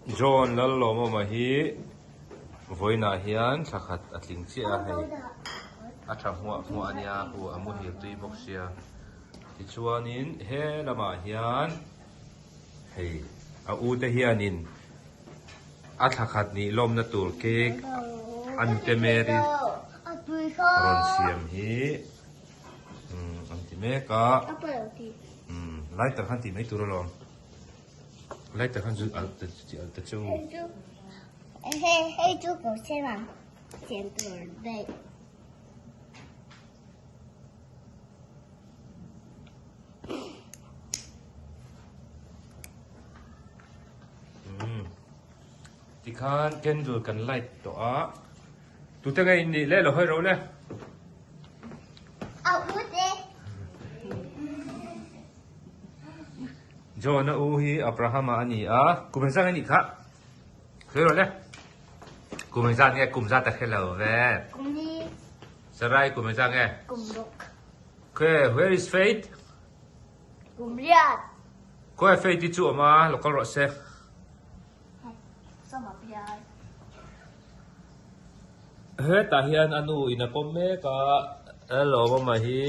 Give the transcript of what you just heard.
John Lallawmawma hi vawiinah hian thla khat a tling chiah a hei a tha hmuah hmuah a nia hu a muhil tui bawk sia tichuanin he lamah hian hei a u te hianin a thla khat nih lawmna tur cake a nute Mary rawn siam hi an ti mek a lighter khan tih mai tur alawm. Lighter khan zu alh ta chi alh ta chu. Hei hei chu ko sem ang siam tur daih. Tikhan candle kan light tawh a. Tute nge in nih le lo hawi ro le. A u te. John-a u hi Abraham-a a ni a, kum engzat nge nih kha? Sawi rawh le. Kum engzat nge? Kum zat a hre lo ve. Kum ni. Sarai kum engzat nge? Kum ruk. Okay, where is Faith? Kum riat. Khawi Faith hi chu awm a, lo kal rawh se. Sawma piai. Hetah hian a nu in a pawm mek a, hello mama hi.